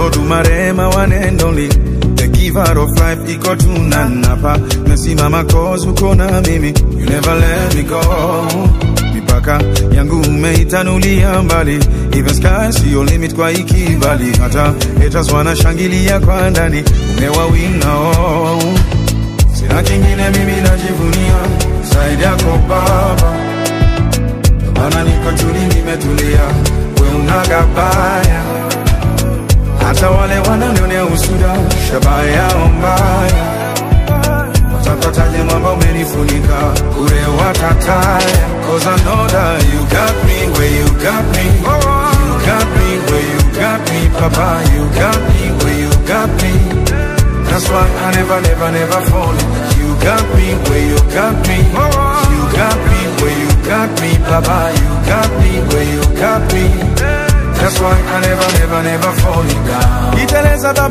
Olodumare, my one and only, the giver of life, iko tunanapa. Mesimama cause uko na mimi, you never let me go. Mipaka yangu umeitanulia mbali, even sky siyo limit kwa ikibali. Hata haters wanashangilia kwa ndani, umewawina oh. Sina kingine mimi najivunia zaidi yako Baba, maana niko tuli nimetulia, we unagabaya. Hata wale wananionea usuda, shabaha yao mbaya, watapataje mwamba umenifunika, bure watataya. 'Cause I know that you got me where you got me, you got me where you got me, Papa, you got me where you got me. That's why I never, never, never fall. You got me where you got me, you got me where you got me, Papa, you got me where you got me. That's why I never, never, never fall down. Iteleza baba.